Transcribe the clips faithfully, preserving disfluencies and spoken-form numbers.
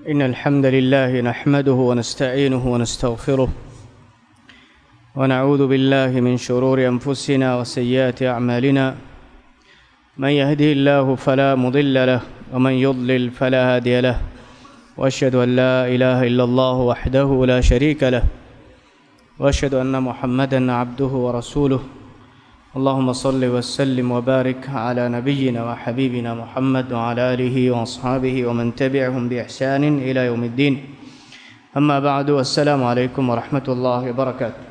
إن الحمد لله نحمده ونستعينه ونستغفره، ونعوذ بالله من شرور أنفسنا وسيئات أعمالنا. من يهده الله فلا مضل له، ومن يضلل فلا هادي له. وأشهد أن لا إله إلا الله وحده لا شريك له، وأشهد أن محمدا عبده ورسوله. اللهم صل وسلم وبارك على نبينا وحبيبنا محمد وعلى آله وأصحابه ومن تبعهم بإحسان إلى يوم الدين. أما بعد، السلام عليكم ورحمة الله وبركاته.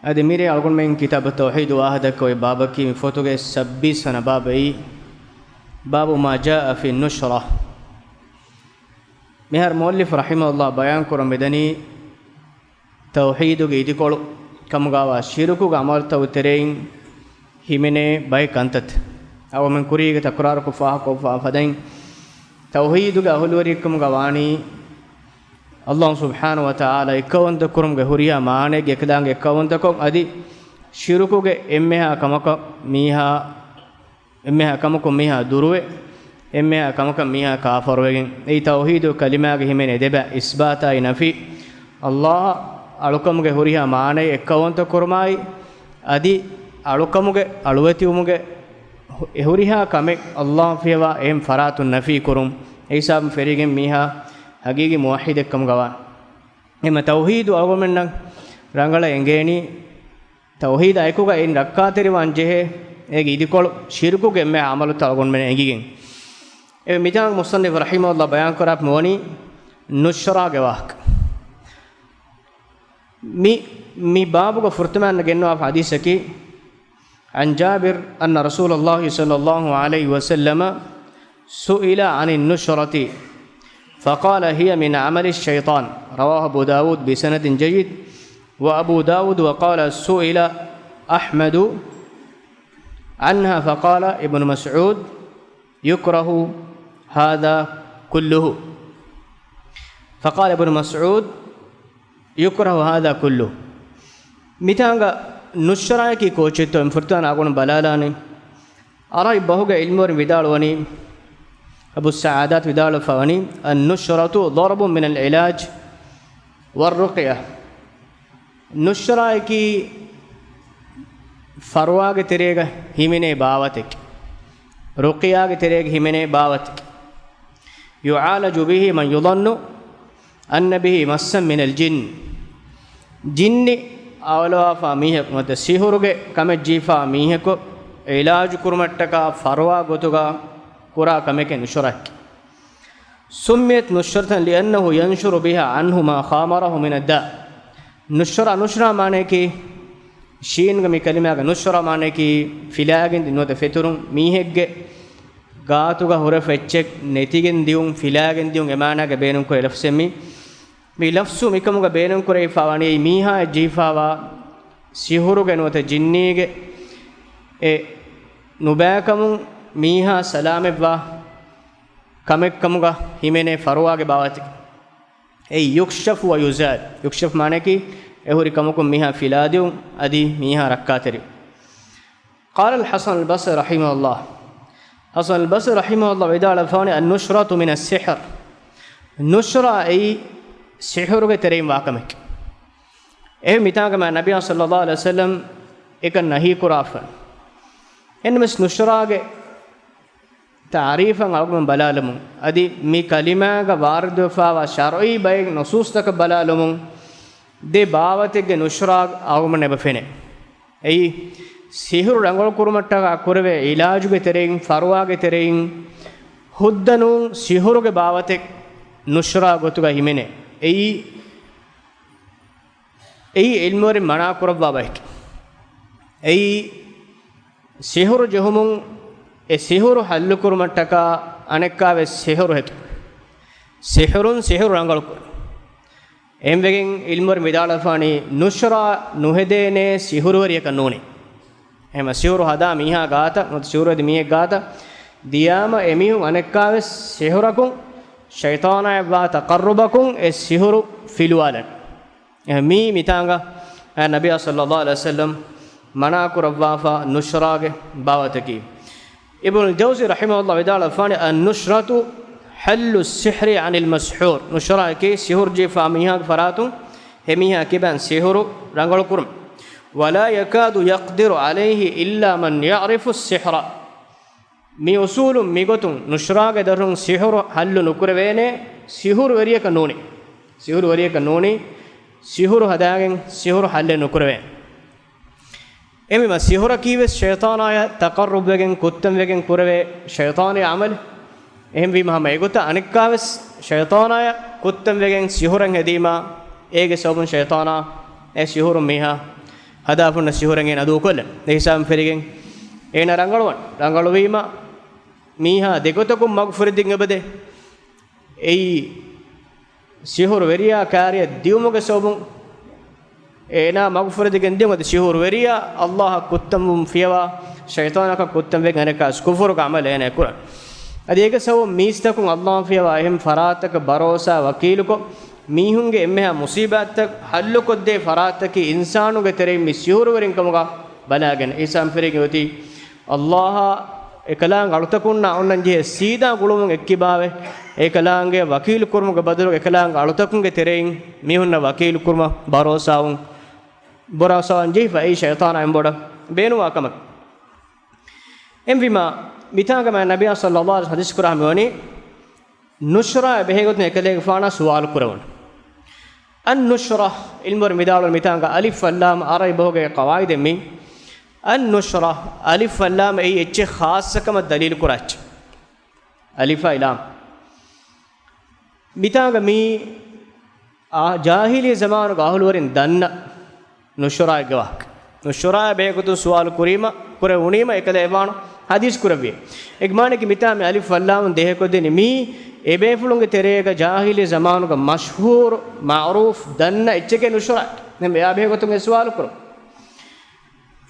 އަދި މިރޭ އަޅުގަނޑުމެން ކިތާބު ތައުޙީދު ވާހަކަދައްކަ އޮތް ބާބަކީ މި ފޮތުގެ ސައްބީސް ވަނަ ބާބެއް، باب ما جاء في النشرة. މިހާރު މުއައްލިފު ރަޙިމަހުﷲ ބަޔާން ކުރަން މިދަނީ ތައުޙީދުގެ އިދިކޮޅު ކަމުގައިވާ ޝިރުކުގެ އަމަލުތަކުގެ ތެރެއިން ހިމެނޭ ބައެއް ކަންތައްތައް. އަޅުގަނޑުމެން ކުރީގެ ތަކުރާރުކޮށް ފާހަގަކޮށްފާ ފަދައިން، ތައުޙީދުގެ އަހުލުވެރިއެއްކަމުގަ ވާނީ، އައްލާހު ސުބްޙާނަހު ވަތަޢާލާ އެއްކައުވަންތަ ކުރުމުގެ ހުރިހާ މާނައެއްގެ އެކަލާނގެ އެއްކައުވަންތަކޮށް، އަދި ޝިރުކުގެ އެންމެހާ ކަމަކަށް މީހާ އެންމެހާ ކަމަކުން މީހާ ދުރުވެ، އެންމެހާ ކަމަކަށް މީހާ ކާފަރުވެގެން. އެއީ ތައުޙީދު ކަލިމާގެ ހިމެނޭ ދެބަ އިސްބާތާއި ނަފީ. އައްލާހަށް އަޅުކަމުގެ ހުރިހާ މާނައެއް އެއްކައުވަންތަ ކުރުމާއި، އަދި އަޅުކަމުގެ އަޅުވެތިވުމުގެ އެ ހުރިހާ ކަމެއް އައްލާހަށް ފިޔަވާ އެހެން ފަރާތުން ނަފީ ކުރުން. އެ ހިސާބުން ފެށިގެން މީހާ ހަގީގީ މުވައްޙިދެއްކަމުގަ ވާނެ. އެހެންމަ ތައުޙީދު އަޅުގަނޑުމެންނަށް ރަނގަޅަށް އެނގޭނީ، ތައުޙީދާ އެކުގަ އެއިން ރައްކާތެރިވާން ޖެހޭ، އޭގެ އިދިކޮޅު ޝިރުކުގެ އެންމެހާ އަމަލުތައް އަޅުގަނޑުމެން އެނގިގެން. އެ މިތާނގަ މުޞައްނިފު ރަޙިމަހުﷲ ބަޔާން ކުރާ މިވަނީ ނުޝްރާގެ ވާހަކަ. މި، މި ބާބުގަ ފުރަތަމަ ގެންނަވާ ޙަދީޘަކީ، عن جابر أن رسول الله صلى الله عليه وسلم سئل عن النشرة فقال هي من عمل الشيطان. رواه أبو داود بسند جيد. وأبو داود وقال سئل أحمد عنها فقال ابن مسعود يكره هذا كله. فقال ابن مسعود يكره هذا كله. މިތާނގަ ނުޝްރާއަކީ ކޯޗެއްތޯ އެން ފުރަތަމަ އަޅުގަނޑު ބަލާލާނީ. ޢަރަބި ބަހުގެ ޢިލްމުވެރިން ވިދާޅުވަނީ، އަބުއްސަޢާދާތު ވިދާޅުވެފަވަނީ، النشرة ضرب من العلاج والرقية. ނުޝްރާއަކީ ފަރުވާގެ ތެރޭގަ ހިމެނޭ ބާވަތެއް، ރުޤިޔާގެ ތެރޭގަ ހިމެނޭ ބާވަތެއް. يعالج به من يظن أن به مسا من الجن. ޖިންނި އަވަލަވާފާ މީހަކު ނުވަތަ ސިހުރުގެ ކަމެއް ޖެހިފާ މީހަކު ޢިލާޖު ކުރުމަށްޓަކާ ފަރުވާ ގޮތުގަ ކުރާ ކަމެކޭ ނުޝްރާއަކީ. سميت نشرة لأنه ينشر بها عنه ما خامره من الداء. ނުޝްރާ، ނުޝްރާ މާނައަކީ، ޝީންގެ މި ކަލިމާގެ ނުޝްރާ މާނައަކީ ފިލާގެން ދިނުން ނުވަތަ ފެތުރުން، މީހެއްގެ ގާތުގަ ހުރެފަ އެއްޗެއް ނެތިގެން ދިއުން، ފިލާގެން ދިއުން އެ މާނާގަ ބޭނުންކުރޭ ލަފްޒެއް މި. މި ލަފްޒު މިކަމުގަ ބޭނުންކުރެވިފާވަނީ އެއީ މީހާ ޖެހިފާވާ ސިހުރުގެ ނުވަތަ ޖިންނީގެ އެ ނުބައިކަމުން މީހާ ސަލާމަތްވާ ކަމެއްކަމުގަ ހިމެނޭ ފަރުވާގެ ބާވަތެއް. އެއީ يكشف ويزال. ޔުކްޝަފް މާނައަކީ އެ ހުރި ކަމަކުން މީހާ ފިލާދިއުން އަދި މީހާ ރައްކާތެރި. قال الحسن البصري رحمه الله. ޙަސަން ބަޞްރީ ރަޙިމަހުﷲ ވިދާޅުވެފަވަނީ، النشرة من السحر. ނުޝްރާ އެއީ ސިޙުރުގެ ތެރެއިން ވާ ކަމެކޭ. އެހެން މިތާނގަ މާ ނަބިއްޔާ ޞައްލައްލާހު ޢަލައިހި ވަސައްލަމް އެކަން ނަހީ ކުރާފަ. އެންމެސް ނުޝްރާގެ ތަޢުރީފަށް އަޅުގަނޑު ބަލާލަމުން. އަދި މި ކަލިމާގަ ވާރިދުވެފަވާ ޝަރުޢީ ބައެއް ނުޞޫޞްތަކަށް ބަލާލަމުން ދެ ބާވަތެއްގެ ނުޝްރާ އަޅުގަނޑު އެބަ ފެނޭ. އެއީ، ސިޙުރު ރަނގަޅުކުރުމަށްޓަކާ ކުރެވޭ ޢިލާޖުގެ ތެރެއިން، ފަރުވާގެ ތެރެއިން، ހުއްދަ ނޫން ސިޙުރުގެ ބާވަތެއް ނުޝްރާ ގޮތުގަ ހިމެނޭ. އެއީ، އެއީ ޢިލްމުވެރިން މަނާ ކުރައްވާ ބައެކޭ. އެއީ، ސިޙުރު ޖެހުމުން އެ ސިޙުރު ޙައްލުކުރުމަށްޓަކާ އަނެއްކާވެސް ސިޙުރު ހެދުން. ސިޙުރުން ސިޙުރު ރަނގަޅުކުރުން. އެހެންވެގެން ޢިލްމުވެރިން ވިދާޅުވެފާނީ، ނުޝްރާ ނުހެދޭނޭ ސިޙުރުވެރިޔަކަށް ނޫނޭ. އެހެންމަ ސިޙުރު ހަދާ މީހާ ގާތަށް، ނުވަތަ ސިޙުރުވެދި މީހެއް ގާތަށް ދިޔާމަ، އެމީހުން އަނެއްކާވެސް ސިޙުރަކުން، ޝައިޠާނާއަށްވާ ތަޤައްރުބަކުން އެ ސިޙުރު ފިލުވާލަން. އެހެން މީ މިތާނގަ އައި ނަބިއްޔާ ޞައްލައްލާހު ޢަލައިހި ވަސައްލަމް މަނާ ކުރައްވާފަ ނުޝްރާގެ ބާވަތަކީ. އިބްނުލް ޖައުޒީ ރަޙިމަހުﷲ ވިދާޅުވެފާނެ، النشرة حل السحر عن المسحور، ނުޝްރާއަކީ ސިހުރު ޖެހިފާ މީހާގެ ފަރާތުން އެމީހާ ކިބައިން ސިހުރު ރަނގަޅު ކުރުން. ولا يكاد يقدر عليه إلا من يعرف السحر. މި އުސޫލުން މިގޮތުން ނުޝްރާގެ ދަރިން ސިހުރު ހައްލު ނުކުރެވޭނެ، ސިހުރުވެރިޔަކަށް ނޫނީ. ސިހުރުވެރިޔަކަށް ނޫނީ، ސިހުރު ހަދާގެން ސިހުރު ހައްލެއް ނުކުރެވޭނެ. އެހެންވީމަ ސިހުރަކީވެސް ޝައިޠާނާޔަށް ތަޤައްރުބުވެގެން ކުއްތަންވެގެން ކުރެވޭ ޝައިޠާނީ ޢަމަލެއް. އެހެންވީމަ ހަމަ އެގޮތަށް އަނެއްކާވެސް ޝައިޠާނާޔަށް ކުއްތަންވެގެން ސިހުރެއް ހެދީމާ، އޭގެ ސަބަބުން ޝައިޠާނާ އެ ސިހުރުން މީހާ ހަދާފަ ހުންނަ ސިހުރެއް އޭނަ ދޫކޮށްލަން. އެ ހިސާބުން ފެށިގެން އޭނަ ރަނގަޅުވަން. ރަނގަޅުވީމަ މީހާ ދެގޮތަކުން މަގުފުރެދިން އެބަދޭ. އެއީ ސިހުރުވެރިޔާ ކާރިއަށް ދިއުމުގެ ސަބަބުން އޭނާ މަގުފުރެދިގެން ދިޔުން. އަދި ސިހުރުވެރިޔާ ﷲ އަށް ކުއްތަންވުން ފިޔަވާ ޝައިޠާނަކަށް ކުއްތަންވެގެން އަނެއްކާވެސް ކުފުރުގެ ޢަމަލެއް އޭނާ ކުރަން. އަދި އޭގެ ސަބަބުން މީސްތަކުން ﷲ އަށް ފިޔަވާ އެހެން ފަރާތަކަށް ބަރޯސާ ވަކީލުކޮށް، މީހުންގެ އެންމެހާ މުޞީބާތްތައް ހައްލުކޮށްދޭ ފަރާތަކީ އިންސާނުންގެ ތެރެއިން މި ސިހުރުވެރިން ކަމުގަ ބަލާގެން. އިންސާން ފެށިގެން އޮތީ ﷲ އާ އެކަލާނގެ އަޅުތަކުންނާ އޮންނަން ޖެހޭ ސީދާ ގުޅުމުން އެއްކިބާވެ، އެކަލާނގެ ވަކީލު ކުރުމުގެ ބަދަލުގަ އެކަލާނގެ އަޅުތަކުންގެ ތެރެއިން މީހުންނަށް ވަކީލު ކުރުމަށް ބަރޯސާވުން، ބަރޯސާވާން ޖެހިފަ އެއީ ޝައިޠާނާ އެނބުރި ބޭނުންވާ ކަމެއް. އެހެންވީމަ މިތާނގަ މާތް ނަބިއްޔާ ޞައްލައްލާހު ޢަލައިހި ވަސައްލަމަ ޙަދީޘް ކުރާ މިވަނީ، ނުޝްރާއާ ބެހޭގޮތުން އެކަލޭގެފާނާ ސުވާލު ކުރެވުނު. އައްނުޝްރާ، ޢިލްމުވެރިން ވިދާޅުވި މިތާނގަ އަލިފް ވައްލާމް ޢަރަބި ބަހުގެ ޤަވާޢިދެއް މީ. އައްނުޝްރާ، އަލިފް ވައްލާމް އެއީ އެއްޗެއް ޚާއްޞަކަމަށް ދަލީލު ކުރާ އެއްޗެއް. އަލިފާއި ލާމް. މިތާނގަ މީ އާ، ޖާހިލީ ޒަމާނުގެ އަހުލުވެރިން ދަންނަ ނުޝްރާއެއްގެ ވާހަކަ. ނުޝްރާއާ ބެހޭގޮތުން ސުވާލު ކުރީމަ، ކުރެވުނީމަ އެކަލޭގެފާނު ޙަދީޘް ކުރެއްވި. އެގެ މާނައަކީ މިތާ މި އަލިފް ވައްލާމުން ދޭހަކޮށްދެނީ މީ އެބޭފުޅުންގެ ތެރޭގަ ޖާހިލީ ޒަމާނުގަ މަޝްހޫރު، މަޢުރޫފް، ދަންނަ އެއްޗެކޭ ނުޝްރާ. ދެން އެއާ ބެހޭގޮތުން އެ ސުވާލު ކުރުން.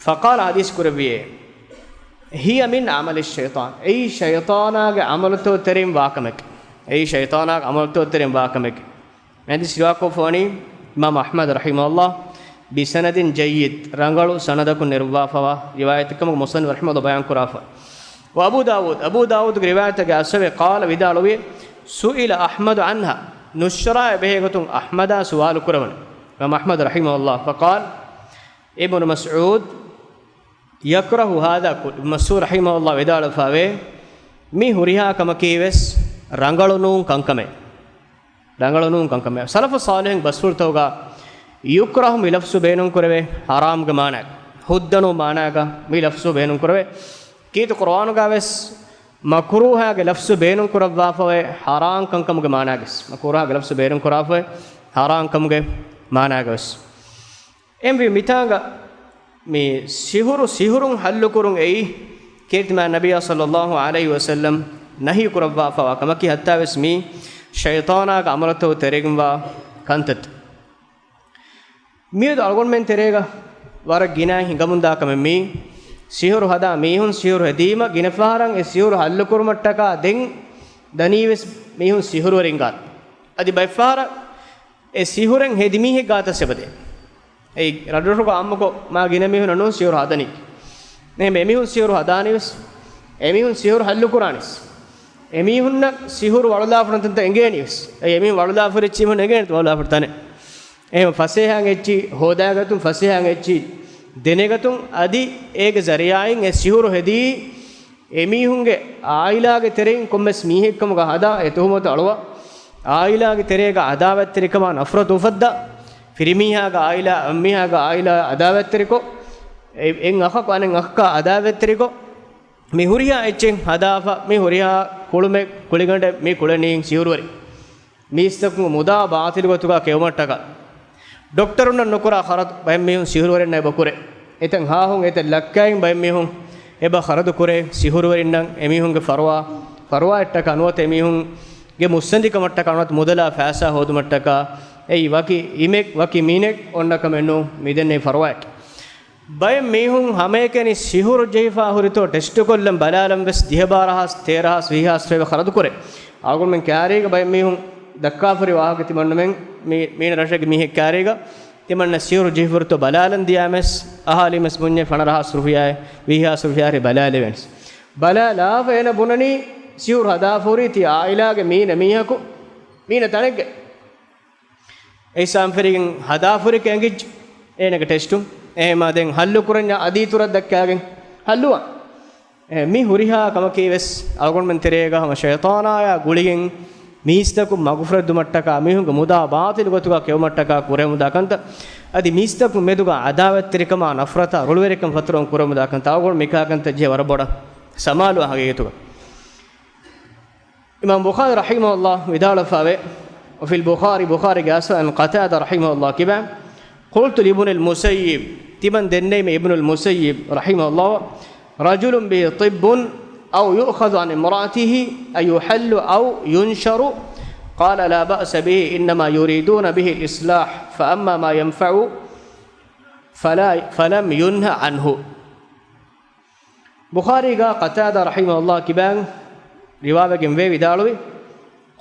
ފަޤާލަ، ޙަދީޘް ކުރެއްވިއޭ، ހިޔަ މިން ޢަމަލި ޝައިޠާން. އެއީ ޝައިޠާނާގެ ޢަމަލުތައް ތެރެއިން ވާކަމެކޭ. އެއީ ޝައިޠާނާގެ ޢަމަލުތައް ތެރެއިން ވާކަމެކޭ. މި ޙަދީޘް ރިވާކޮށްފަވަނީ އިމާމް އަޙްމަދު ރަޙިމަހުﷲ ބިސަނަދިން ޖައްޔިދް، ރަނގަޅު ސަނަދަކުން ނެރުއްވާފަވާ ރިވާޔަތެއް ކަމަށް މުޞައްނިފު ރަޙިމަހުﷲ ބަޔާން ކުރާފަ. ވަ އަބޫ ދާވޫދް، އަބޫ ދާވޫދުގެ ރިވާޔަތެއްގެ އަސްވެ ޤާލަ ވިދާޅުވި، ސުއިލަ އަޙްމަދު ޢަންހާ، ނުޝްރާއާ ބެހޭގޮތުން އަޙްމަދާ ސުވާލު ކުރެވުނު. އިމާމް އަޙްމަދު ރަޙިމަހުﷲ، ފަޤާލަ، އިބްނު މަސްޢޫދު، ޔަކްރަހު ހާޛާ ކުލް، މަސްޢޫދު ރަޙިމަހުﷲ ވިދާޅުވެފައިވޭ، މި ހުރިހާ ކަމަކީވެސް ރަނގަޅު ނޫން ކަންކަމެއް. ރަނގަޅު ނޫން ކަންކަމެއް. ސަލަފު ޞާލިޙުން ބަސްފުޅުތަކުގަ ޔުކްރަހު މި ލަފްޒު ބޭނުންކުރެވޭ، ޙަރާމްގެ މާނާ، ހުއްދަނޫން މާނާގަ މި ލަފްޒު ބޭނުންކުރެވޭ. ކީރިތި ޤުރުއާނުގަވެސް މަކްރޫހާގެ ލަފްޒު ބޭނުންކުރައްވާފައިވޭ، ޙަރާމް ކަންކަމުގެ މާނާގަވެސް. މަކްރޫހާގެ ލަފްޒު ބޭނުންކުރާފައިވޭ، ޙަރާމް ކަމުގެ މާނާގަވެސް. އެހެންވީ މިތާނގަ މި ސިހުރު، ސިހުރުން ޙައްލުކުރުން އެއީ ކީރިތި މާތް ނަބިއްޔާ ޞައްލައްލާހު ޢަލައިހި ވަސައްލަމް ނަހީ ކުރައްވާފައިވާ ކަމަކީ، ހައްތާވެސް މީ ޝައިޠާނާގެ ޢަމަލުތައް ތެރެއިންވާ ކަންތައް. މިއަދު އަޅުގަނޑުމެން ތެރޭގަ ވަރަށް ގިނައިން ހިނގަމުންދާ ކަމެއް މީ، ސިހުރު ހަދާ މީހުން ސިހުރު ހެދީމަ ގިނަ ފަހަރަށް އެ ސިހުރު ޙައްލުކުރުމަށްޓަކާ ދެން ދަނީވެސް މީހުން ސިހުރުވެރިން ގާތު. އަދި ބައެއްފަހަރަށް އެ ސިހުރެއް ހެދި މީހެއް ގާތަށް އެބަދޭ. އެއީ ރަށްރަށުގަ އާއްމުކޮށް މާ ގިނަ މީހުންނަށް ނޫން ސިހުރު ހަދަނީ. އެހެން އެމީހުން ސިހުރު ހަދާނީވެސް، އެމީހުން ސިހުރު ޙައްލުކުރާނީވެސް، އެމީހުންނަށް ސިހުރު ވަޅުލާފަ ހުރި ތަންތަން އެނގޭނީވެސް. އެއީ އެމީހުން ވަޅުލާފަ ހުރި އެއްޗެއް އެމީހުން އެނގޭނެ ވަޅުލާފަ ހުރި ތަނެއް. އެހެން ފަސޭހައިން އެއްޗިހި ހޯދާގަތުން، ފަސޭހައިން އެއްޗިހި ދެނެގަތުން، އަދި އޭގެ ޒަރީޢާއިން އެ ސިހުރު ހެދީ، އެމީހުންގެ ޢާއިލާގެ ތެރެއިން ކޮންމެސް މީހެއްކަމުގަ ހަދާ އެ ތުހުމަތު އަޅުވާ، ޢާއިލާގެ ތެރޭގަ ޢަދާވަތްތެރިކަމާ ނަފްރަތު އުފައްދާ، ފިރިމީހާގެ ޢާއިލާ އަންމީހާގެ ޢާއިލާ ޢަދާވަތްތެރިކޮށް، އެ، އެއް އަޚަކު އަނެއް އަޚަކާ ޢަދާވަތްތެރިކޮށް، މި ހުރިހާ އެއްޗެއް ހަދާފަ، މި ހުރިހާ ކުޅުމެއް ކުޅިގަނޑެއް މި ކުޅެނީ ސިހުރުވެރި. މީސްތަކުން މުދާ ބާޠިލު ގޮތުގަ ކެއުމަށްޓަކާ، ޑޮކްޓަރުންނަށް ނުކުރާ ޚަރަދު ބައެއް މީހުން ސިހުރުވެރިންނަށް އެބަ ކުރޭ. އެތައް ހާހުން އެތައް ލައްކައިން ބައެއް މީހުން އެބަ ޚަރަދު ކުރޭ ސިހުރުވެރިންނަށް، އެމީހުންގެ ފަރުވާ، ފަރުވާއަށްޓަކާ ނުވަތަ އެމީހުންގެ މުއްސަނދިކަމަށްޓަކާ ނުވަތަ މުދަލާ ފައިސާ ހޯދުމަށްޓަކާ. އެއީ ވަކި އިމެއް، ވަކި މިނެއް އޮންނަ ކަމެއް ނޫން، މި ދެންނެވި ފަރުވާއަކީ. ބައެއް މީހުން ހަމައެކަނި ސިހުރު ޖެހިފާ ހުރިތޯ ޓެސްޓުކޮށްލަން ބަލާލަން ވެސް ދިހަ ބާރަ ހާސް، ތޭރަ ހާސް، ވިހި ހާސް ރުފިޔާ ޚަރަދު ކުރޭ. އަޅުގަނޑުމެން ކައިރީގަ ބައެއް މީހުން ދައްކާފަ ހުރި ވާހަކަ ތިމަންނަމެން މީ، މީނަ ރަށެއްގެ މީހެއް ކައިރީގަ ތިމަންނަ ސިހުރު ޖެހިފަ ހުރިތޯ ބަލާލަން ދިޔާމެސް، އަހާލީމެސް ބުންޏޭ ފަނަރަ ހާސް ރުފިޔާއެއް، ވިހި ހާސް ރުފިޔާ ހުރި ބަލާލެވެންސް. ބަލާލާފަ އޭނަ ބުނަނީ، ސިހުރު ހަދާފަ ހުރީ ތި އާއިލާގެ މީނަ މީހަކު، މީނަ ތަނެއްގެ. އެއްސާމް ފެރިގެން ހަދާފަ ހުރިކަން އެނގިއްޖެ. އޭނަގެ ޓެސްޓުން. އެހެމާ ދެން ހައްލު ކުރަންޏާ އަދި އިތުރަށް ދައްކާގެން ހައްލުވާން. އެ، މި ހުރިހާ ކަމަކީ ވެސް އަޅުގަނޑުމެން ތެރޭގަ ހަމަ ޝައިޠާނާޔާ ގުޅިގެން މީސްތަކުން މަގުފުރެއްދުމަށްޓަކާ މީހުންގެ މުދާ ބާޠިލު ގޮތުގަ ކެއުމަށްޓަކާ ކުރެވެމުންދާ ކަންތައް، އަދި މީސްތަކުން މެދުގަ އަދާވަތްތެރިކަމާ ނަފްރަތާ ރުޅިވެރިކަން ފަތުރަވަން ކުރެވެމުންދާ ކަންތައް އަޅުގަނޑު މިކާކަންތައް ޖެހޭ ވަރަށް ބޮޑަށް ސަމާލުވާ ހަގީގަތުގަ. އިމާމް ބުޚާރީ ރަޙިމަހުﷲ ވިދާޅުވެފައެވެ. وفي البخاري، ބުޚާރީގެ އަސްލު، عن قتادة رحمه الله ކިބައިން، قلت لابن المسيب، ތިމަން ދެންނެވީމެ ابن المسيب رحمه الله، رجل به طب أو يؤخذ عن امرأته أيحل أو ينشر؟ قال لا بأس به، إنما يريدون به الإصلاح، فأما ما ينفع فلا، فلم ينه عنه. ބުޚާރީގަ ޤަތާދާ ރަޙިމަހުﷲ ކިބައިން ރިވާވެގެންވޭ ވިދާޅުވި،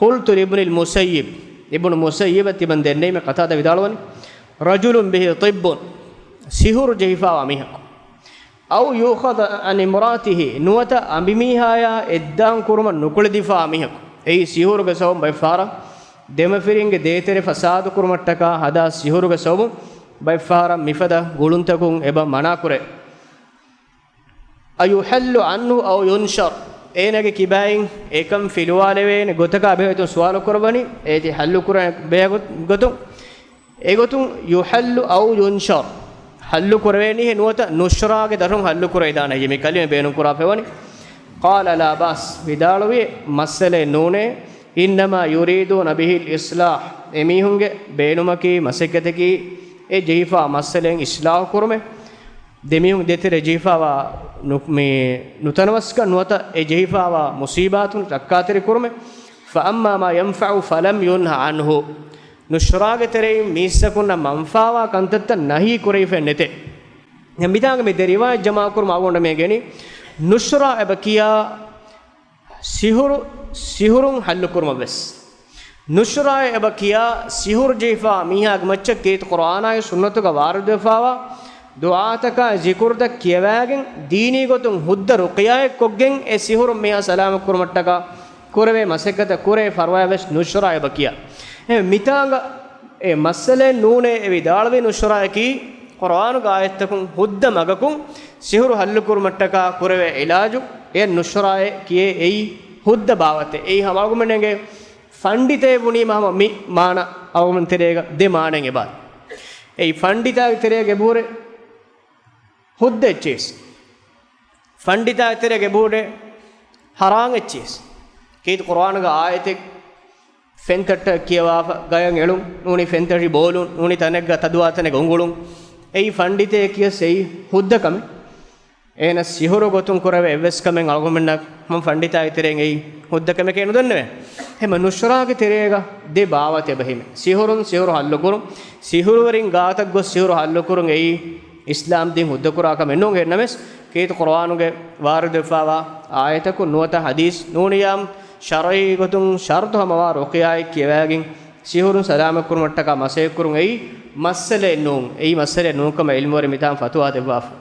قلت لابن المسيب، އިބްނު މުސައްޔިބަށް ތިމަން ދެންނެވީމެ ޤަތާދާ ވިދާޅުވަނީ، رجل به طب، ސިހުރު ޖެހިފާވާ މީހަކު، أو يؤخذ عن امرأته، ނުވަތަ އަނބިމީހާޔާ އެއްދާން ކުރުމަށް ނުކުޅެދިފާ މީހަކު، އެއީ ސިހުރުގެ ސަބަބުން ބައެއްފަހަރަށް ދެމަފިރިންގެ ދޭތެރެ ފަސާދަ ކުރުމަށްޓަކާ ހަދާ ސިހުރުގެ ސަބަބުން ބައެއްފަހަރަށް މިފަދަ ގުޅުންތަކުން އެބަ މަނާކުރޭ. أيحل عنه أو ينشر، އޭނާގެ ކިބައިން އެކަން ފިލުވާލެވޭނެ ގޮތަކާ ބެހޭތޯ ސުވާލު ކުރައްވަނީ، އޭތި ހައްލު ކުރާ ބެހޭ ގޮތުން، އެގޮތުން يحل أو ينشر، ހައްލު ކުރެވޭނީހޭ ނުވަތަ ނުޝްރާގެ ދަށުން ހައްލު ކުރެވިދާނެ އެއީ މި ކަލިމަ ބޭނުން ކުރާފައިވަނީ. قال لا بأس، ވިދާޅުވި މައްސަލައެއް ނޫނޭ، إنما يريدون به الإصلاح، އެމީހުންގެ ބޭނުމަކީ މަސައްކަތަކީ އެ ޖެހިފާ މައްސަލައިން އިޞްލާޙު ކުރުމެއް. ދެމީހުން ދޭތެރޭ ޖެހިފާވާ ނު-، މި ނުތަނަވަސްކަން ނުވަތަ އެ ޖެހިފާވާ މުޞީބާތުން ރައްކާތެރި ކުރުމެއް. فأما ما ينفع فلم ينه عنه، ނުޝްރާގެ ތެރެއިން މީސްތަކުންނަށް މަންފާވާ ކަންތައްތައް ނަހީ ކުރެވިފައެއް ނެތޭ. މިތާނގަ މި ދެ ރިވާޔަތް ޖަމާކުރުމަށް އަޅުގަނޑު މި ގެނީ، ނުޝްރާ އެބަ ކިޔާ ސިހުރު، ސިހުރުން ހައްލު ކުރުމަށް ވެސް. ނުޝްރާ އެބަ ކިޔާ ސިހުރު ޖެހިފާ މީހާގެ މައްޗަށް ކީރިތި ޤުރްއާނާއި ސުންނަތުގަ ވާރިދުވެފާވާ ދުޢާތަކާ ޒިކުރުތައް ކިޔަވާގެން ދީނީ ގޮތުން ހުއްދަ ރުޤިޔާއެއް ކޮށްގެން އެ ސިހުރުން މީހާ ސަލާމަތް ކުރުމަށްޓަކާ ކުރެވޭ މަސައްކަތަށް ކުރޭ ފަރުވާއެއް ވެސް ނުޝްރާ އެބަ ކިޔާ. އެ މިތާނގަ އެ މައްސަލައެއް ނޫނޭ އެ ވިދާޅުވި ނުޝްރާއަކީ ޤުރްއާނުގެ އާޔަތްތަކުން ހުއްދަ މަގަކުން ސިހުރު ހައްލުކުރުމަށްޓަކާ ކުރެވޭ އިލާޖު އެ ނުޝްރާއޭ ކިޔޭ އެއީ ހުއްދަ ބާވަތެއް. އެއީ ހަމަ އަޅުގަނޑުމެންގެ ފަންޑިތައޭ ބުނީމަ ހަމަ މި މާނަ އަޅުގަނޑު ތެރޭގަ ދެ މާނައެއް އެބަ. އެއީ ފަންޑިތާގެ ތެރޭގަ އެބަހުރޭ ހުއްދަ އެއްޗިސް. ފަންޑިތާގެ ތެރޭގަ އެބަހުރޭ ހަރާން އެއްޗިސް. ކީރިތި ޤުރްއާނުގެ އާޔަތެއް ފެންތައްޓަށް ކިޔަވާފަ ގަޔަށް އެޅުން، ނޫނީ ފެންތަށި ބޯލުން، ނޫނީ ތަނެއްގަ ތަދުވާ ތަނެއްގަ އުނގުޅުން. އެއީ ފަންޑިތައޭ ކިޔަސް އެއީ ހުއްދަ ކަމެއް. އޭނަ ސިހުރު ގޮތުން ކުރެވޭ އެއްވެސް ކަމެއް އަޅުގަނޑުމެންނަށް ހަމަ ފަންޑިތާގެ ތެރެއިން އެއީ ހުއްދަ ކަމެކޭ ނުދަންނެވޭ. އެހެމަ ނުޝްރާގެ ތެރޭގަ ދެ ބާވަތެއް އެބަ ހިމެނޭ. ސިހުރުން ސިހުރު ހައްލުކުރުން، ސިހުރުވެރިން ގާތަށް ގޮސް ސިހުރު ހައްލުކުރުން އެއީ އިސްލާމް ދީން ހުއްދަކުރާ ކަމެއް ނޫން. އެހެންނަމަވެސް ކީރިތި ޤުރްއާނުގެ ވާރިދުވެފާވާ އާޔަތަކުން ނުވަތަ ޙަދީޘް ނޫނިޔާމް ޝަރުޢީ ގޮތުން ޝަރުޠު ހަމަވާ ރުޤިޔާއެއް ކިޔަވާގެން ސިހުރުން ސަލާމަތްކުރުމަށްޓަކާ މަސައްކަތްކުރުން އެއީ މައްސަލައެއް ނޫން. އެއީ މައްސަލައެއް ނޫންކަމަށް ޢިލްމުވެރިން މިތާން ފަތުވާ ދެއްވާފަ.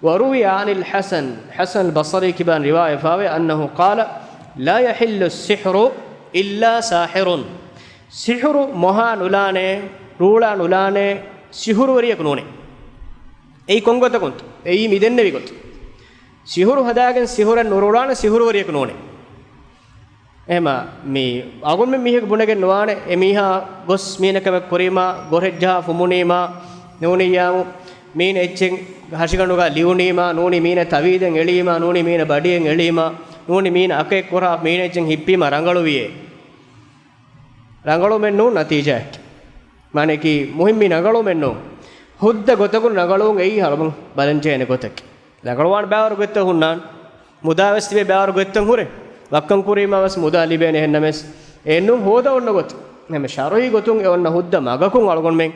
وروي عن الحسن، ޙަސަން ބަޞްރީ ކިބައިން ރިވާޔަތްވެފައެވެ. أنه قال لا يحل السحر إلا ساحر، ސިހުރު މޮހާ ނުލާނެ، ރޫޅާ ނުލާނެ ސިހުރުވެރިޔަކު ނޫނޭ. އެއީ ކޮންގޮތަކުންތޯ؟ އެއީ މި ދެންނެވި ގޮތުން. ސިހުރު ހަދާގެން ސިހުރެއް ނުރޫޅާނެ ސިހުރުވެރިޔަކު ނޫނޭ. އެހެމަ މި އަޅުގަނޑުމެން މީހަކު ބުނެގެން ނުވާނެ، އެ މީހާ ގޮސް މީނަ ކަމެއް ކުރީމާ، ގޮށް ޖަހާ ފުމުނީމާ، ނޫނިއްޔާމު މީނަ އެއްޗެއް ހަށިގަނޑުގަ ލިޔުނީމާ، ނޫނީ މީނަ ތަވީދެއް އެޅީމާ، ނޫނީ މީނަ ބަޑިއެއް އެޅީމާ، ނޫނީ މީނަ އަކައެއް ކުރާ މީނަ އެއްޗެއް ހިއްޕީމާ ރަނގަޅުވިއޭ. ރަނގަޅުމެއް ނޫން ނަތީޖާއެއް. މާނައަކީ މުހިއްމީ ރަނގަޅުމެއް ނޫން. ހުއްދަ ގޮތަކުން ރަނގަޅުވުން އެއީ ހަރަމުން ބަލަންޖެހޭނެ ގޮތަކީ. ރަނގަޅުވާން ބައިވަރު ގޮތްތައް ހުންނާން. މުދާވެސް ތިބޭ ބައިވަރު ގޮތްތައް ހުރޭ. ވައްކަން ކުރީމާ ވެސް މުދާ ލިބޭނެ އެހެންނަމެސް. އެއްނޫން ހޯދަ އޮންނަ ގޮތަށް. ނަމެ ޝަރުޢީ ގޮތުން އެ އޮންނަ ހުއްދަ މަގަކުން އަޅުގަނޑުމެން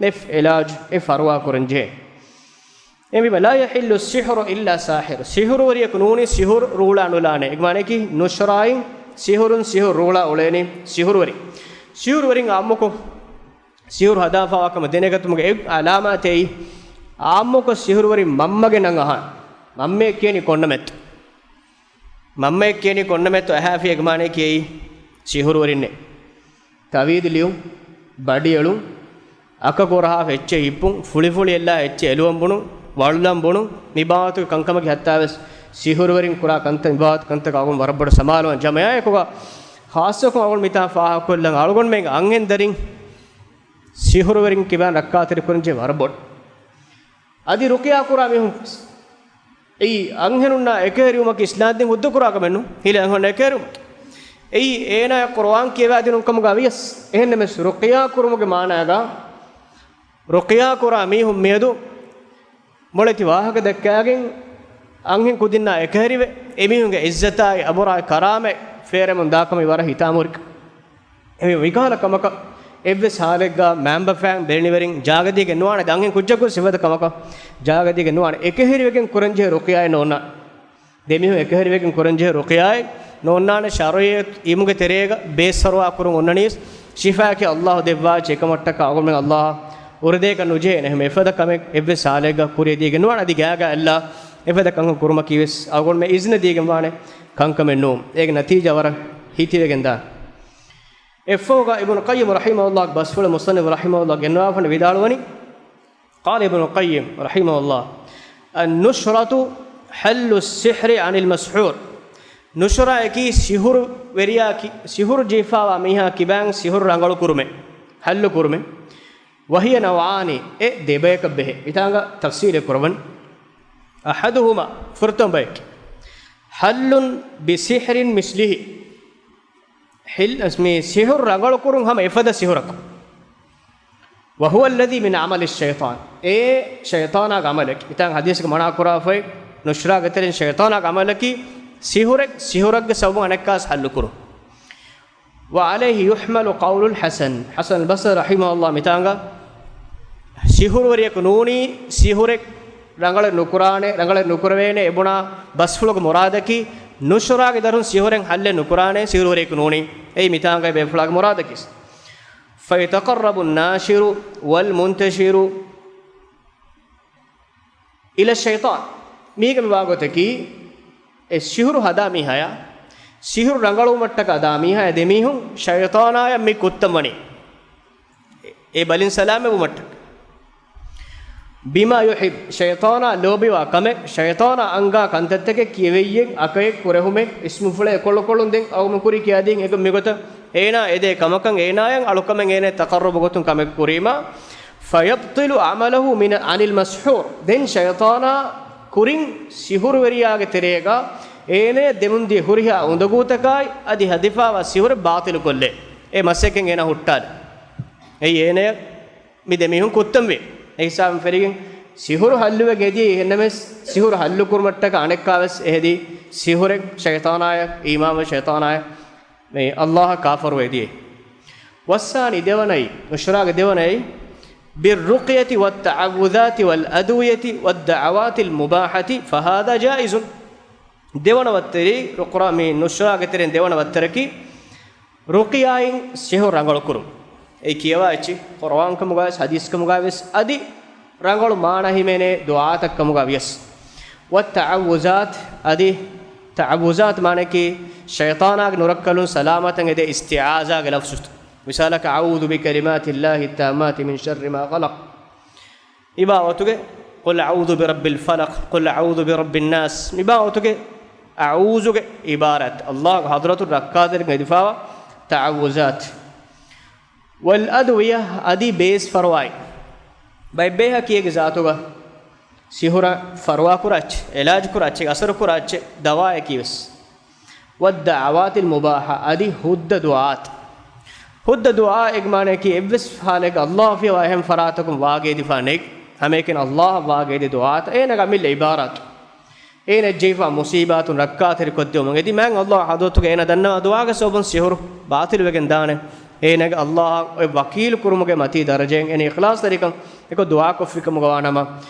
އެ އިލާޖު އެ ފަރުވާ ކުރަން ޖެހޭ. އެހެންވީމަ، لا يحل السحر إلا ساحر. ސިހުރުވެރިޔަކު ނޫނީ ސިހުރު ރޫޅާ ނުލާނެ. އެ މާނައަކީ ނުޝްރާއިން ސިހުރުން ސިހުރު ރޫޅާ އުޅޭނީ ސިހުރުވެރި. ސިހުރުވެރިން އާއްމުކޮށް ސިހުރު ހަދާފަވާ ކަމަށް ދެނެގަތުމުގެ އެއް އަލާމާތެއް އެއީ، އާއްމުކޮށް ސިހުރުވެރިން މަންމަގެ ނަން އަހާން. މަންމައޭ ކިޔަނީ ކޮންނަމެއްތޯ؟ މަންމައެއް ކިޔަނީ ކޮންނަމެއްތޯ އަހާފި އެގްމާނޭ ކިޔައީ ސިހުރުވެރިންނޭ. ތަވީދު ލިޔުން، ބަޑިއެޅުން، އަކަކު ރަހާފަ އެއްޗެއް ހިއްޕުން، ފުޅިފުޅި އެއްލާ އެއްޗެއް އެލުވަން ބުނުން، ވަޅުލަން ބުނުން، މިބާވަތުގެ ކަންކަމަކީ ހައްތާވެސް ސިހުރުވެރިން ކުރާ ކަންތައް، މިބާވަތު ކަންތަކަށް އަޅުގަނޑު ވަރަށް ބޮޑަށް ސަމާލުވާން ޖަމައާއެކުގަ، ޚާއްޞަކޮށް އަޅުގަނޑު މިތާ ފާހަގަކޮށްލަން އަޅުގަނޑުމެން އަންހެން ދަރިން ސިހުރުވެރިން ކިބާން ރައްކާތެރި ކުރަންޖެހޭ ވަރަށް ބޮޑު. އަދި ރުޤިޔާ ކުރާ މީހުން އެއީ އަންހެނުންނާ އެކަހެރިވުމަކީ އިސްލާމްދީން ހުއްދަ ކުރާ ކަމެއް ނޫން. ހިލަ އަންހެން އެކަހެރިވުމަކީ. އެއީ އޭނާ ޤުރުއާން ކިޔަވާދިނުން ކަމުގަ ވިޔަސް. އެހެންނަމެސް ރުޤިޔާ ކުރުމުގެ މާނާގަ ރުޤިޔާ ކުރާ މީހުން މިއަދު މޮޅެތި ވާހަކަ ދައްކާގެން އަންހެން ކުދިންނާ އެކަހެރިވެ، އެމީހުންގެ އިއްޒަތާއި އަބުރާއި ކަރާމަތް ފޭރެމުން ދާކަމީ ވަރަށް ހިތާމަހުރި ކަމެއް. އެމީ ވިކާލަ ކަމަކަށް އެއްވެސް ހާލެއްގަ މައިންބަފައިން ބެލެނިވެރިން ޖާގަދީގެން ނުވާނެ، އަންހެން ކުއްޖަކު ސިފަތައް ކަމަކަށް ޖާގަދީގެން ނުވާނެ. އެކަހެރިވެގެން ކުރަންޖެހޭ ރުޤިޔާއެއް ނޯންނާނެ. ދެމީހުން އެކަހެރިވެގެން ކުރަންޖެހޭ ރުޤިޔާއެއް ނޯންނާނެ. ޝަރުޢީ އިލްމުގެ ތެރޭގަ ބޭސްފަރުވާ ކުރުން އޮންނަނީސް ޝިފާއަކީ ﷲ ދެއްވާ އެއްޗެއް ކަމަށްޓަކާ އަޅުގަނޑުމެން ﷲ އާ އުރެދޭކަށް ނުޖެހޭނެ. އެހެން އެފަދަ ކަމެއް އެއްވެސް ހާލެއްގަ ކުރިއަށް ދީގެން ނުވާނެ. އަދި ގާގަ އައްލާ އެފަދަ ކަންކަން ކުރުމަކީ ވެސް އަޅުގަނޑުމެން އިޒްނަ ދީގެން ވާނެ ކަންކަމެއް ނޫން. އޭގެ ނަތީޖާ ވަރަށް ހިތިވެގެން ދާނެ. އެއަށްފަހުގަ އިބްނު ޤައްޔިމް ރަޙިމަހުﷲ ގެ ބަސްފުޅު މުޞައްނިފު ރަޙިމަހުﷲ ގެންނަވާފަން ވިދާޅުވަނީ، قال ابن القيم رحمه الله، النشرة حل السحر عن المسحور. ނުޝްރާއަކީ ސިހުރު ވެރިޔާ ކި-، ސިހުރު ޖެހިފާވާ މީހާ ކިބާން ސިހުރު ރަނގަޅު ކުރުމެއް، ޙައްލު ކުރުމެއް. وهي نوعان، އެ ދެބަޔަކަށް ބެހޭ. މިތާނގަ ތަފްސީލެއް ކުރަވަން. أحدهما، ފުރަތަމަ ބަޔަކީ، حل بسحر مثله. ހިލް-، މި ސިހުރު ރަނގަޅު ކުރުން ހަމަ އެފަދަ ސިހުރަކު. وهو الذي من عمل الشيطان. އެ ޝައިޠާނާގެ ޢަމަލަކީ. މިތާނގަ ޙަދީޘްގަ މަނާ ކުރާފައި، ނުޝްރާގެ ތެރެއިން ޝައިޠާނާގެ ޢަމަލަކީ ސިހުރެއް، ސިހުރެއްގެ ސަބަބުން އަނެއްކާވެސް ޙައްލު ކުރުން. وعليه يحمل قول الحسن. ޙަސަނުލް ބަޞްރީ ރަޙިމަހުﷲ މިތާނގަ ސިހުރުވެރިޔަކު ނޫނީ، ސިހުރެއް ރަނގަޅެއް ނުކުރާނެ، ރަނގަޅެއް ނުކުރެވޭނެ އެ ބުނާ ބަސްފުޅުގެ މުރާދަކީ، ނުޝްރާގެ ދަރުން ސިހުރެއް ޙައްލެއް ނުކުރާނެ، ސިހުރުވެރިޔަކު ނޫނީ. އެއީ މިތާނގައި ބޭފުޅާގެ މުރާދަކީ. فيتقرب الناشر والمنتشر إلى الشيطان. މީގެ މި ވާގޮތަކީ، އެ ސިހުރު ހަދާ މީހާޔާ، ސިހުރު ރަނގަޅުވުމަށްޓަކާ ދާ މީހާޔާ، ދެމީހުން ޝައިޠާނާޔަށް މި ކުއްތަން ވަނީ. އެ ބަލިން ސަލާމަތްވުމަށްޓަކާ. بما يحب، ޝައިޠާނާ ލޯބިވާ ކަމެއް، ޝައިޠާނާ އަންގާ ކަންތައްތަކެއް، ކިޔެވެއްޔެއް، އަކައެއް، ކުރެހުމެއް، އިސްމުފުޅެއް، އެކޮޅުކޮޅުން ދެން އަޅުގަނޑު ކުރި ކިޔާދިން އެގޮތް މިގޮތަށް އޭނާ އެދޭ ކަމަކަށް އޭނާޔަށް އަޅުކަމެއް އޭނާ ތަޤައްރަބު ގޮތުން ކަމެއް ކުރީމާ، فيبطل عمله من، عن المسحور. ދެން ޝައިޠާނާ ކުރިން ސިހުރުވެރިޔާގެ ތެރޭގަ އޭނަޔަށް ދެމުންދިޔަ ހުރިހާ އުނދަގޫތަކާއި އަދި ހަދިފާވާ ސިހުރެއް ބާޠިލުކޮށްލޭ. އެ މަސައްކަތް އޭނާ ހުއްޓާލަ. އެއީ އޭނަޔަށް މި ދެމީހުން ކުއްތަންވީ. އެ ހިސާބުން ފެރިގެން ސިހުރު ޙައްލުވެގެން އެދިޔައީ. އެހެންނަމަވެސް ސިހުރު ޙައްލުކުރުމަށްޓަކާ އަނެއްކާވެސް އެހެދީ ސިހުރެއް ޝައިޠާނާޔަށް، އީމާންވެ ޝައިޠާނާޔަށް، މި ﷲ އަށް ކާފަރުވެ އެދިޔައީ. والثاني، ދެވަނައީ، ނުޝްރާގެ ދެވަނައީ، بالرقية والتعوذات والأدوية والدعوات المباحة فهذا جائز. ދެވަނަ ވައްތަރީ، ރުޤްރާ މި ނުޝްރާގެ ތެރެއިން ދެވަނަ ވައްތަރަކީ، ރުޤިޔާއިން ސިހުރު ރަނގަޅުކުރުން. އެ ކިޔަވާ އެއްޗެއް ޤުރުއާން ކަމުގަވެސް، ޙަދީޘް ކަމުގަވެސް އަދި ރަނގަޅު މާނަ ހިމެނޭ ދުޢާތައް ކަމުގަ ވިޔަސް. والتعوذات، އަދި ތަޢައްވުޒާތު މާނައަކީ ޝައިޠާނާގެ ނުރައްކަލުން ސަލާމަތަށް އެދޭ އިސްތިޢާޒާގެ ލަފްޒުތައް. މިސާލަކަށް، أعوذ بكلمات الله التامات من شر ما خلق. މިބާވަތުގެ قل أعوذ برب الفلق، قل أعوذ برب الناس. މިބާވަތުގެ އަޢޫޛުގެ ޢިބާރާތް، ﷲ ގެ ޙަޟްރަތުން ރައްކާތެރިކަން އެދިފާވާ ތަޢައްވުޒާތު. والأدوية، އަދި ބޭސް ފަރުވާއި. ބައެއްބޭހަކީ އޭގެ ޒާތުގަ ސިހުރަށް ފަރުވާ ކުރާ އެއްޗެއް، ޢިލާޖު ކުރާ އެއްޗެއް، އަސަރު ކުރާ އެއްޗެއް، ދަވާއަކީ ވެސް. والدعوات المباحة، އަދި ހުއްދަ ދުޢާތައް. ހުއްދަ ދުޢާ އޭގެ މާނައަކީ އެއްވެސް ޙާލެއްގަ ﷲ އަށްފިޔަވާ އެހެން ފަރާތަކުން ވާގި އެދިފާ ނެތް. ހަމައެކަނި ﷲ އަށް ވާގި އެދި ދުޢާތައް. އޭނަގެ އަމިއްލަ ޢިބާރާތު. އޭނަ ޖެހިފާ މުޞީބާތުން ރައްކާތެރިކޮށްދެވުމަށް އެދި މާތް ﷲ ޙަޟްރަތުގަ އޭނަ ދަންނަވާ ދުޢާގެ ސަބަބުން ސިހުރު ބާޠިލުވެގެން ދާނެ. އޭނަގެ ﷲ އަށް އޮތް ވަކީލު ކުރުމުގެ މަތީ ދަރަޖައިން އޭނަ އިޚްލާޞްތެރިކަން އެކޮށް ދުޢާކޮށްފިކަމުގަ ވާނަމަ،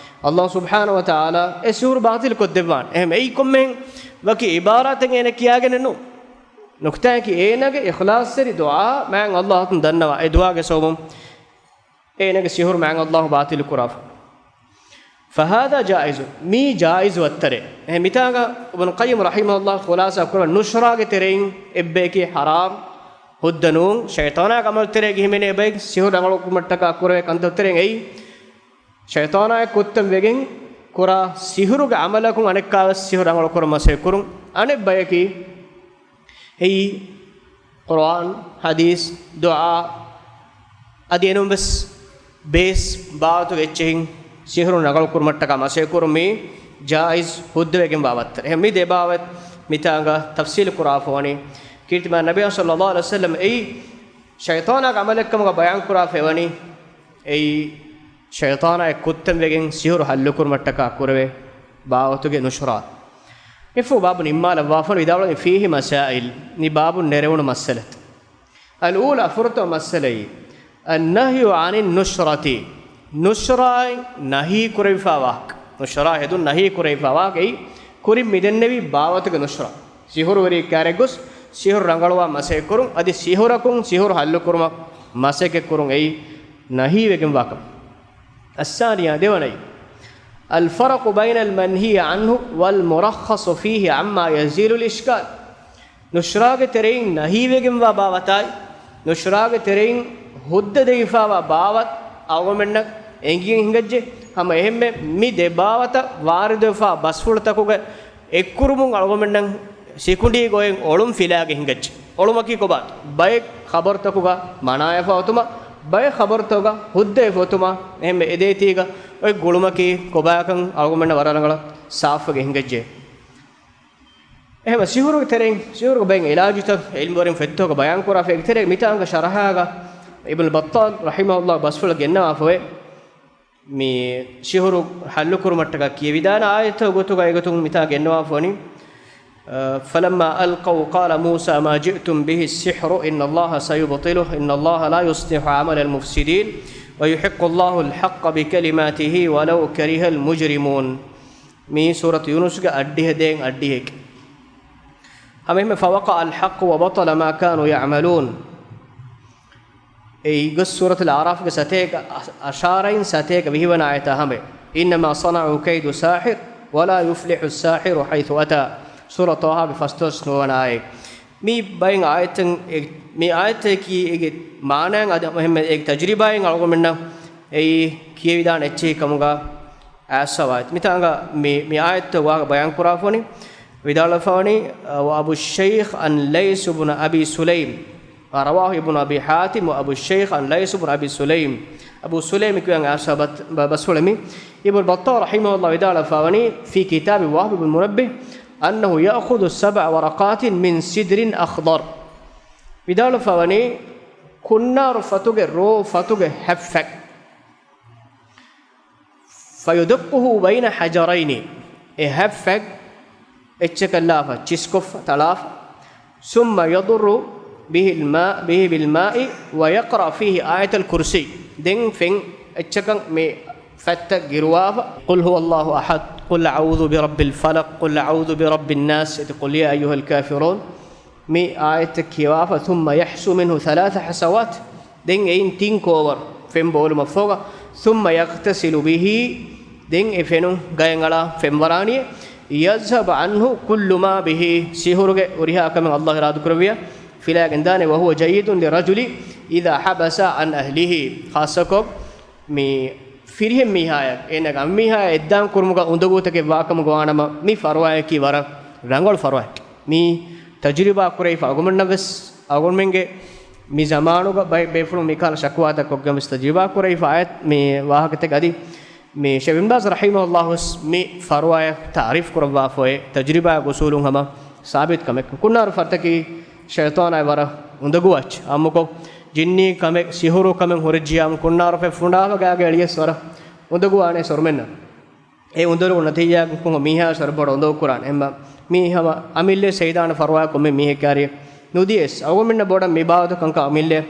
ﷲ ސުބްޙާނަހޫ ވަތަޢާލާ އެ ސިހުރު ބާޠިލުކޮށްދެއްވާނެ. އެހެން އެއީ ކޮންމެހެން ވަކި ޢިބާރާތެއް އޭނަ ކިޔާގެނެއް ނޫން. ނުކުތާއަކީ އޭނަގެ އިޚްލާޞްތެރި ދުޢާ މާތް ﷲ އަށް ދަންނަވާ އެ ދުޢާގެ ސަބަބުން އޭނަގެ ސިހުރު މާތް ﷲ ބާޠިލު ކުރާފަ. فهذا جائز، މީ ޖާއިޒު ވައްތަރެއް. އެހެން މިތާގަ އިބްނު ޤައްޔިމް ރަޙިމަހުﷲ ޚުލާޞާ ކުރަން ނުޝްރާގެ ތެރެއިން އެއްބަޔަކީ ޙަރާމް، ހުއްދަ ނޫން، ޝައިޠާނާގެ ޢަމަލު ތެރޭގަ ހިމެނޭ ބައެއް ސިހުރު ރަނގަޅު ކުރުމަށްޓަކާ ކުރެވޭ ކަންތައް ތެރެއިން އެއީ ޝައިޠާނާއެއް ކުއްތަން ވެގެން ކުރާ ސިހުރުގެ ޢަމަލަކުން އަނެއްކާވެސް ސިހުރު ރަނގަޅު ކުރަން މަސައްކަތް ކުރުން. އަނެއް ބަޔަކީ އެއީ ޤުރުއާން، ޙަދީޘް، ދުޢާ، އަދި އެނޫންވެސް ބޭސް ބާވަތުގެ އެއްޗެހިން ސިހުރުން ރަނގަޅު ކުރުމަށްޓަކާ މަސައްކަތް ކުރުން މީ ޖާއިޒް ހުއްދަވެގެންވާ ވައްތަރެއް. އެހެން މި ދެ ބާވަތް މިތާނގަ ތަފްޞީލު ކުރާފަވަނީ ކީރިތި މާތް ނަބިއްޔާ ޞައްލައްލާހު ޢަލައިހި ވަސައްލަމް އެއީ ޝައިޠާނާގެ ޢަމަލެއްކަމުގަ ބަޔާން ކުރާފައިވަނީ އެއީ ޝައިޠާނާއެއް ކުއްތަން ވެގެން ސިހުރު ޙައްލު ކުރުމަށްޓަކާ ކުރެވޭ ބާވަތުގެ ނުޝްރާ. މިފަހު ބާބު ނިންމާލައްވާފަން ވިދާޅުވަނީ فيه مسائل، މި ބާބުން ނެރެވުނު މައްސަލަތައް. الأولى، ފުރަތަމަ މައްސަލައީ، النهي عن النشرة، ނުޝްރާއިން ނަހީ ކުރެވިފާ ވާހަކަ. ނުޝްރާ ހެދުން ނަހީ ކުރެވިފާ ވާހަކަ އެއީ ކުރިން މިދެންނެވި ބާވަތުގެ ނުޝްރާ. ސިހުރުވެރިއެއް ކާރިއަށް ގޮސް ސިހުރު ރަނގަޅުވާ މަސައްކަތް ކުރުން، އަދި ސިހުރަކުން ސިހުރު ޙައްލު ކުރުމަށް މަސައްކަތް ކުރުން އެއީ ނަހީވެގެންވާ ކަމެއް. الثانية، ދެވަނައީ، الفرق بين المنهي عنه والمرخص فيه عما يزيل الإشكال. ނުޝްރާގެ ތެރެއިން ނަހީވެގެންވާ ބާވަތާއި، ނުޝްރާގެ ތެރެއިން ހުއްދަ ދެވިފާވާ ބާވަތް އަޅުގަނޑުމެންނަށް އެނގިގެން ހިނގައްޖެ. ހަމަ އެހެންމެ މި ދެ ބާވަތަށް ވާރިދުވެފާ ބަސްފުޅުތަކުގެ އެއްކުރުމުން އަޅުގަނޑުމެންނަށް ސިކުނޑީގަ އޮތް އޮޅުން ފިލާގެ ހިނގައްޖެ. އޮޅުމަކީ ކޮބާތޯ؟ ބައެއް ޚަބަރުތަކުގަ މަނާވެފަ އޮތުމާ، ބައެއް ޚަބަރުތަކުގަ ހުއްދަވެފަ އޮތުމާ، އެހެންމެ އެދޭތީގަ އޮތް ގުޅުމަކީ ކޮބާކަން އަޅުގަނޑުމެންނަށް ވަރަށް ރަނގަޅަށް ސާފުވެގެން ހިނގައްޖެ. އެހެންމެ ސިހުރުގެ ތެރެއިން، ސިހުރުގެ ބައެއް ޢިލާޖުތައް ޢިލްމުވެރިން ފޮތްތަކުގަ ބަޔާން ކުރާފައި އެކިތެރޭ މިތާނގަ ޝަރަޙާގަ އިބްނު ބައްޠާލް ރަޙިމަހުﷲ ބަސްފުޅަށް ގެންނަވާފަވޭ. މި ސިހުރު ޙައްލު ކުރުމަށްޓަކާ ކިޔެވިދާނެ އާޔަތްތައް ގޮތުގަ އެގޮތުން މިތާ ގެންނަވާފަވަނީ، އަ، فلما ألقوا قال موسى ما جئتم به السحر إن الله سيبطله إن الله لا يصلح عمل المفسدين ويحق الله الحق بكلماته ولو كره المجرمون. މީ ސޫރަތު ޔޫނުސްގެ އަށްޑިހަ ދޭއް އަށްޑިހައެއް. ހަމައެހެންމެ فوقع الحق وبطل ما كانوا يعملون. އެއީ ގޮސް ސޫރަތުލް އަޢުރާފްގެ ސަތޭކަ، އަށާރައިން ސަތޭކަ ވިހިވަނަ އާޔަތާ ހަމަ. إنما صنعوا كيد ساحر ولا يفلح الساحر حيث أتى. ސޫރަ ޠާހާގެ ފަސްދޮޅަސް ނުވަވަނަ އާޔަތް. މި ބައެއް އާޔަތްތައް އެ-، މި އާޔަތަކީ އޭގެ މާނައިން އަދި އެހެންމެ އޭގެ ތަޖުރިބާއިން އަޅުގަނޑުމެންނަށް އެއީ ކިޔެވިދާނެ އެއްޗެހި ކަމުގަ އައިސްފަވާތް. މިތާނގަ މި، މި އާޔަތްތައް ވާހަކަ ބަޔާން ކުރާފަވަނީ، ވިދާޅުވެފަވަނީ، وأبو الشيخ عن ليث بن أبي سليم، رواه ابن أبي حاتم وأبو الشيخ عن ليث بن أبي سليم. އަބޫ ސުލައިމް ކިޔަން އައިސްފަ ބަތް-، ބަ-، ބަސްފުޅެއް މި. އިބްނު ބައްޠާލް ރަޙިމަހުﷲ ވިދާޅުވެފަވަނީ، في كتاب وهب بن منبه أنه يأخذ سبع ورقات من سدر أخضر. ވިދާޅުވެފަވަނީ، ކުންނާރު ފަތުގެ ރޯ ފަތުގެ ހަތް ފަތް. فيدقه بين حجرين، އެ ހަތް ފަތް އެއްޗަކަށްލާފަ ޗިސްކޮށްފަ ތަޅާފަ، ثم يضر به الماء، به بالماء ويقرأ فيه آية الكرسي. ދެން ފެން އެއްޗަކަށް މި ފަތްތައް ގިރުވާފަ، قل هو الله أحد، قل أعوذ برب الفلق، قل أعوذ برب الناس، އެތި قل يا أيها الكافرون. މި އާޔަތްތައް ކިޔަވާފަ، ثم يحثو منه ثلاث حثوات، ދެން އެއިން ތިން ކޯވަރު ފެން ބޯލުމަށްފަހުގަ، ثم يغتسل به، ދެން އެ ފެނުން ގަޔަށް އަޅާ ފެންވަރާނީ، يذهب عنه كل ما به، ސިހުރުގެ ހުރިހާ ކަމެއް ﷲ އިރާދަކުރެއްވިޔާ ފިލާގެންދާނެ، وهو جيد للرجل إذا حبس عن أهله، ޚާއްޞަކޮށް މި ފިރިހެން މީހާޔަށް، އޭނަގެ އަންމީހާޔާ އެއްދާން ކުރުމުގަ އުނދަގޫތަކެއް ވާކަމުގަ ވާނަމަ، މި ފަރުވާޔަކީ ވަރަށް ރަނގަޅު ފަރުވާއެއް. މީ ތަޖުރިބާ ކުރެވިފަ އަޅުގަނޑުމެންނަށް ވެސް، އަޅުގަނޑުމެންގެ މި ޒަމާނުގަ ބައެއް ބޭފުޅުން މިކަހަލަ ޝަކުވާތައް ކޮށްގެން ވެސް ތަޖުރިބާ ކުރެވިފަ އާޔަތް މި ވާހަކަތަކެއް އަދި މި ޝޭޚް ބިން ބާޒް ރަޙިމަހުﷲ ވެސް މި ފަރުވާޔަށް ތަޢުރީފް ކުރައްވާފައި ތަޖުރިބާގެ އުސޫލުން ހަމަ ސާބިތު ކަމެއް. ކުންނާރު ފަރުތަކީ ޝައިޠާނާއި ވަރަށް އުނދަގޫ އެއްޗެއް. އާއްމުކޮށް ޖިންނީ ކަމެއް، ސިހުރު ކަމެއް ހުރެއްޖިޔާމު ކުންނާރު ފެން ފުނޑާފަ ގާގަ އެޅިޔަސް ވަރަށް އުނދަގޫވާނެ އަޅުގަނޑުމެންނަށް. އެ އުނދަގޫގެ ނަތީޖާއަކުން މީހާ ވަރަށް ބޮޑަށް އުނދަގޫ ކުރާނެ. އެހެންމަ މީ ހަމަ އަމިއްލަ ސައިދާން ފަރުވާ ކޮންމެ މީހެއް ކާރި ނުދިޔަސް އަޅުގަނޑުމެންނަށް ބޮޑަށް މި ބާވަތު ކަންކަން އަމިއްލަ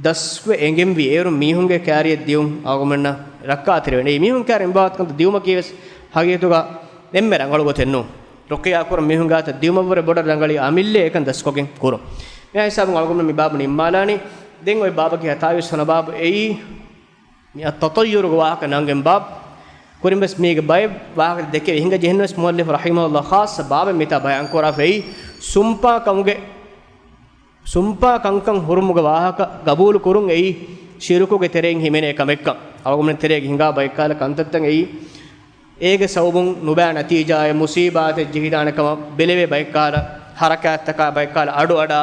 ދަސްވެ އެނގެންވީ އޭރު މީހުންގެ ކާރިއަށް ދިޔުން އަޅުގަނޑުމެންނަށް ރައްކާތެރިވެން. އެ މީހުން ކާރި މި ބާވަތު ކަންތައް ދިޔުމަކީ ވެސް ހަގީގަތުގަ އެންމެ ރަނގަޅު ގޮތެއް ނޫން. ރުޤިޔާ ކުރަން މީހުން ގާތަށް ދިޔުމަށްވުރެ ބޮޑަށް ރަނގަޅީ އަމިއްލަ އެކަން ދަސްކޮށްގެން ކުރުން. މި ހިސާބުން އަޅުގަނޑު މި ބާބު ނިންމާލާނީ. ދެން އޮތް ބާބަކީ ހަތާވީސް ވަނަ ބާބު އެއީ މި އައްތަޠައްޔުރުގެ ވާހަކަ ނަންގެން ބާބު. ކުރިން ވެސް މީގެ ބައެއް ވާހަކަ ދެކެވި ހިނގަ ޖެހެން ވެސް މުއައްލިފު ރަޙިމަހުﷲ ޚާއްޞަ ބާބެއް މިތާ ބަޔާން ކުރާފައި، ސުންޕާ ކަމުގެ، ސުންޕާ ކަންކަން ހުރުމުގެ ވާހަކަ ގަބޫލު ކުރުން އެއީ ޝިރުކުގެ ތެރެއިން ހިމެނޭ ކަމެއްކަން. އަޅުގަނޑުމެން ތެރޭގަ ހިނގާ ބައެއްކާލަ ކަންތައްތައް އެއީ، އޭގެ ސަބަބުން ނުބައި ނަތީޖާއެއް މުސީބާތެއް ޖެހިދާނެ ކަމަށް ބެލެވޭ ބައެއްކާލަ، ހަރަކާތްތަކާ ބައެއްކާލަ އަޑުއަޑާ،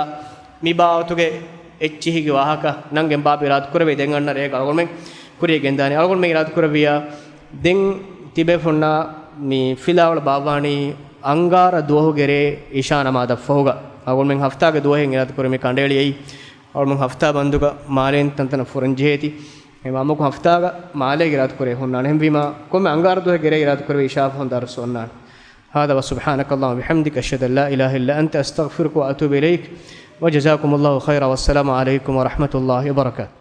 މި ބާވަތުގެ އެއްޗިހިގެ ވާހަކަ ނަންގެން ބާބު އިރާދަ ކުރެވޭ. ދެން އަންނަ ރޭގަ އަޅުގަނޑުމެން ކުރިޔަށް ގެންދާނެ. އަޅުގަނޑުމެން އިރާދަ ކުރެއްވިއްޔާ، ދެން ތިބޭފުންނާ މި ފިލާވަޅު ބާއްވާނީ އަންގާރަ ދުވަހުގެ ރޭ އިޝާ ނަމާދަށްފަހުގަ. އަޅުގަނޑުމެން ހަފްތާގެ ދުވަހެއް އިރާދަ ކުރި މި ކަނޑައެޅި އެއީ. އަޅުގަނޑުމެން ހަފްތާ ބަންދުގަ މާލޭން ތަންތަނަށް ފުރަން ޖެހޭތީ. އެހެންވީމާ އަމަކު ހަފްތާގަ މާލޭގަ އިރާދަ ކުރޭ ހުންނާނެ. އެހެންވީމާ ކޮންމެ އަންގާރަ ދުވަހެއްގެ ރޭ އިރާދަ ކުރެވި އިޝާ ފަހުން ދަރުސް އޮންނާނެ. هذا وسبحانك اللهم وبحمدك، أشهد أن لا إله إلا أنت، أستغفرك وأتوب إليك. وجزاكم الله خيرا، والسلام عليكم ورحمة الله وبركاته.